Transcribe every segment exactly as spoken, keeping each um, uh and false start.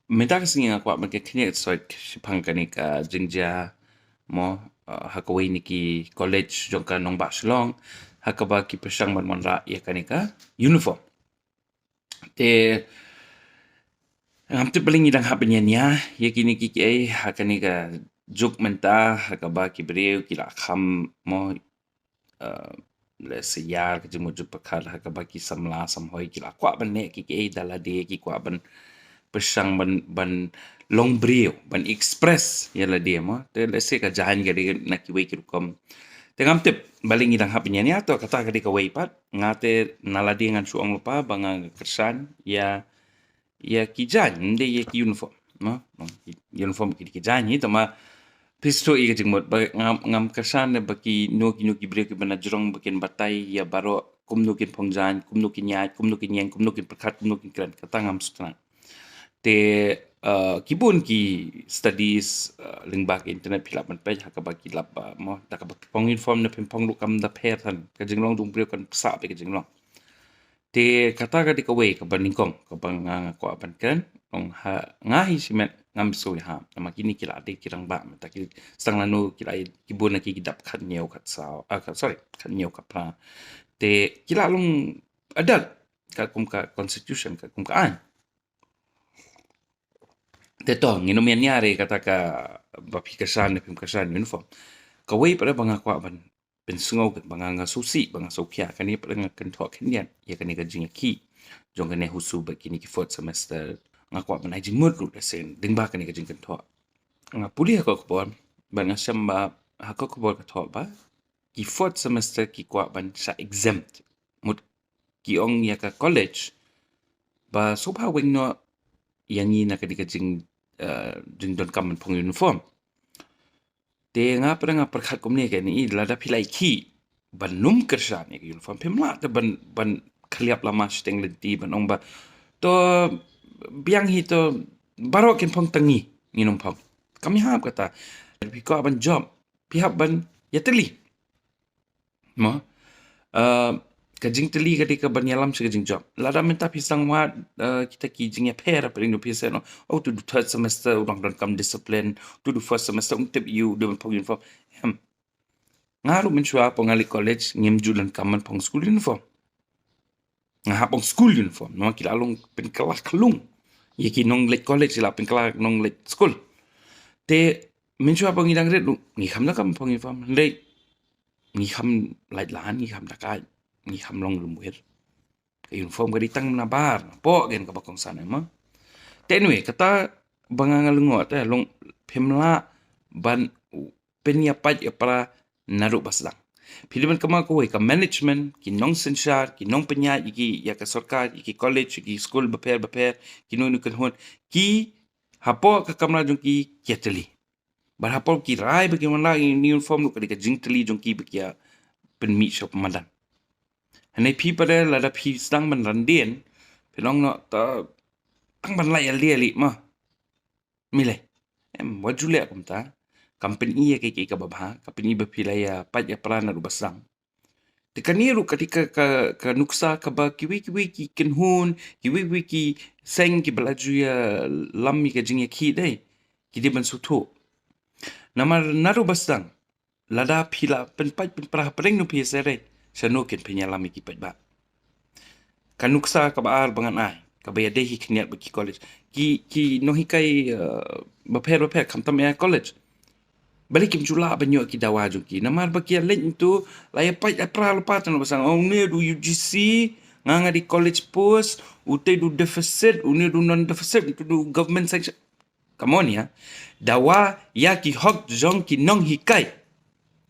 mynta ka sngi nga kwah ban khyndiat soi shaphang kane ka jingjia mo, uh, ha kawei na ki college jong ka nongbah Shillong, ha kaba ki pyrshang ban wanrah ïa kane ka uniform. Te ngam tip balei ngi dang hap ban ïania ïa kine kiei kiei ha kane ka juk mynta, ha kaba ki briew ki la kham mo, uh, lehse ïar ka jingmut jingpyrkhat, ha kaba ki samla samhoi ki la kwah ban leh kiei kiei da lade, ki kwah ban pyrshang ban, ban long briew, ban express ïa lade mo. Te lehse ka jaiñ ka dei na kiwei ki rukom. Te ngam tip balei ngi dang hap ban ïania, to kata ka dei kawei pat. Nga te na lade ngan shu ong lypa ba nga kyrshan ïa, ïa ki jaiñ, ym dei ïa ki uniform mo. Ki uniform ki, ki jaiñ hi, tangba phi sngewthuh ïa ka jingmut ba ngam, ngam kyrshan ne ba kino kino ki briew kiba na jrong ba kin batai ïa baroh kumno kin phong jaiñ, kumno kin ïaid, kumno kin ïeng, kumno kin pyrkhat, kumno kin kren, kata ngam sngewtynnat. Te, uh, ki bun ki studies, uh, lyngba ka internet phi lah ban peit ha kaba ki lap ba mo, da kaba phi phong uniform ne phim phong ruh kam da pher than, ka jinglong jong u briew kan pynshai bha ka jinglong. Te kata ka dei kawei kaba nyngkong kaba nga, nga kwah ban kren. Long ha nga hi shimet ngam sngewthuh, namar kine ki la dei ki rangbah mynta, ki sdang lano ki la, ki bun na ki ki dap khathynñiew khatsaw, ah, khat, sorry, khathynñiew khatphra. Te ki la long adult katkum ka constitution, katkum ka aiñ. Te to ngin ym ïania re kata kaba phi kyrshan ne phim kyrshan uniform. Kawei pat ba nga kwah ban pynsngew, ba nga, nga sngewsih, ba nga sngewkhia, kane pat nga kynthoh khyndiat ïa kane ka jingïakhih jong kane HUSU bad kine ki fourth semester. Nga kwah ban ai jingmut ruh da sien lyngba kane ka jingkynthoh. Nga pule ha ka khubor bad nga shem ba ha ka khubor ka thoh ba ki fourth semester ki kwah ban shah exempt. Mut ki ong ïa ka college ba sngewbha weng noh ïa ngi na kane ka jing, uh, jingdonkam ban phong uniform. Te nga pat nga pyrkhat kumne, kane lada phi la ïakhih ban ym kyrshan ïa ka uniform, phim lah te ban, ban khylliap lama shiteng lynti ban ong ba to biang hi, to baroh kin phong tang ngi ngin ym phong. Kam ïahap kata. Phi kwah ban jop, phi hap ban ïatylli. Mo? Uh, ka jingtylli ka dei kaban ïalam sha ka jingjop. Lada mynta phi sdang wad, uh, kita ki jingïapher hapdeng jong phi, sa noh, oh, uto u third semester u dang donkam discipline, uto u first semester um tip ïa u dei ban phong uniform. Em. Nga ruh mynshuwa ba nga leit college ngim ju donkam ban phong school uniform. Nga hap phong school uniform namar ki la long pynkylla khlung ïa ki nongleit college, ki la pynkylla nongleit school. Te mynshuwa ba ngi dang rit ruh ngi kham donkam ban phong uniform. Hynrei ngi kham lait lan, ngi kham da kai, ngi kham long lymwir. Ka uniform ka dei tang nabar, napoh gen kaba kongsan, em. Te anyway, kata ba nga nga lyngngoh te long, phim lah ban pynïapait ïapra naduh ba sdang. Phi dei ban kynmaw kawei, ka management, ki nongsynshar, ki nongpynïaid ïa ki, ïa ka sorkar, ïa ki college, ïa ki skul bapher bapher, kino kino kynhun, ki hapoh ka kamra jong ki ki ïatylli. Bad hapoh ki rai ba kin wanrah ïa ka uniform ruh ka dei ka jingtylli jong ki ba ki ïa pynmih sha u madan. Hynrei phi pat lada phi sdang ban ran dien, phin ong noh, to tang ban lait ïalade lei mo. Mih lei. Em, wat ju leh kumta. Kam pyni ïa kaei kaei kaba bha, kam pyni ba phi la ïapait ïapra naduh ba sdang. Te kane ruh ka dei ka, ka, ka nuksa kaba kiwei kiwei ki kynhun, kiwei kiwei ki seng kiba la ju ïalam ïa ka jingïakhih dei, ki dei ban sngewthuh. Namar naduh ba sdang, lada phi la pynpait pynpra hapdeng jong phi ïa syrei, shano kin pynïalam ïa ki paidbah? Ka nuksa kaba ar ba ngan ai, kaba ïadei hi khyndiat bad ki college, ki, ki nonghikai, eh, bapher bapher, khamtam ïa college. Balei kim ju lah ban ïoh ki dawa jong ki? Namar ba ki ïaleit, uto la ïapait ïapra lypa tang ba sdang. Oh, une u dei U G C, nga nga dei college post, uto u dei u deficit, une u dei u non deficit, uto u dei u government sanction. Come on, ïa. Dawa ïa ki hok jong ki nonghikai.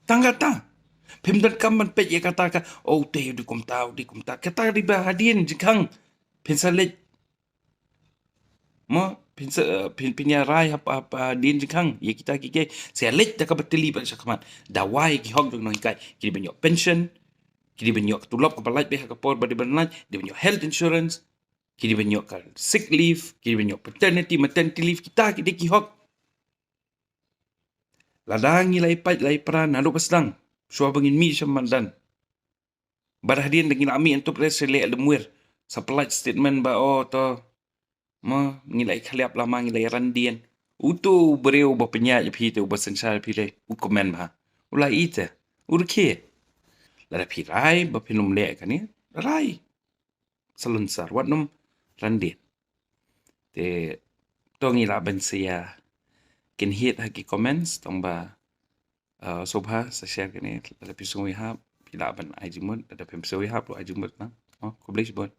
Tang kata. Phim donkam ban peit ïa kata ka, oh, uto u dei kumta, u dei kumta. Kata ka dei ba hadien jingkhang phin sa leit. Mo, phin sa, eh, phin, phin ïa rai hap, hap, hadien jingkhang ïa kita kiei kiei. Sa ïaleit da kaba tylli bad shakhmat. Dawa ïa ki hok jong ki nonghikai. Ki dei ban ïoh pension, ki dei ban ïoh ka tulop kaba lait beit ha ka por ba dei ban lait, ki dei ban ïoh health insurance, ki dei ban ïoh ka sick leave, ki dei ban ïoh paternity, maternity leave, kita ki dei ki hok. Lada ngi la ïapait la ïapra naduh ba sdang, shuwa ba ngin mih sha madan. Bad hadien da ngi la mih, ngan tup re, sa leh lymwir, sa pynlait statement ba, oh, to Ma ngi la i khliap lama, ngi la i randien. Uto u briew ba pynïaid ïa phi te, uba synshar ïa phi te, u kmen bha. U la i te, u rkhie. Lada phi rai ba phin ym leh kane, rai. Salonsar, wat nym randien. Te to ngi lah ban sa ïa kynhit ha ki comments, tang ba, uh, sngewbha sa share kane, lada phi sngew ïahap phi lah ban ai jingmut, lada phim sngew ïahap ruh ai jingmut lang. Oh, khublei shibun.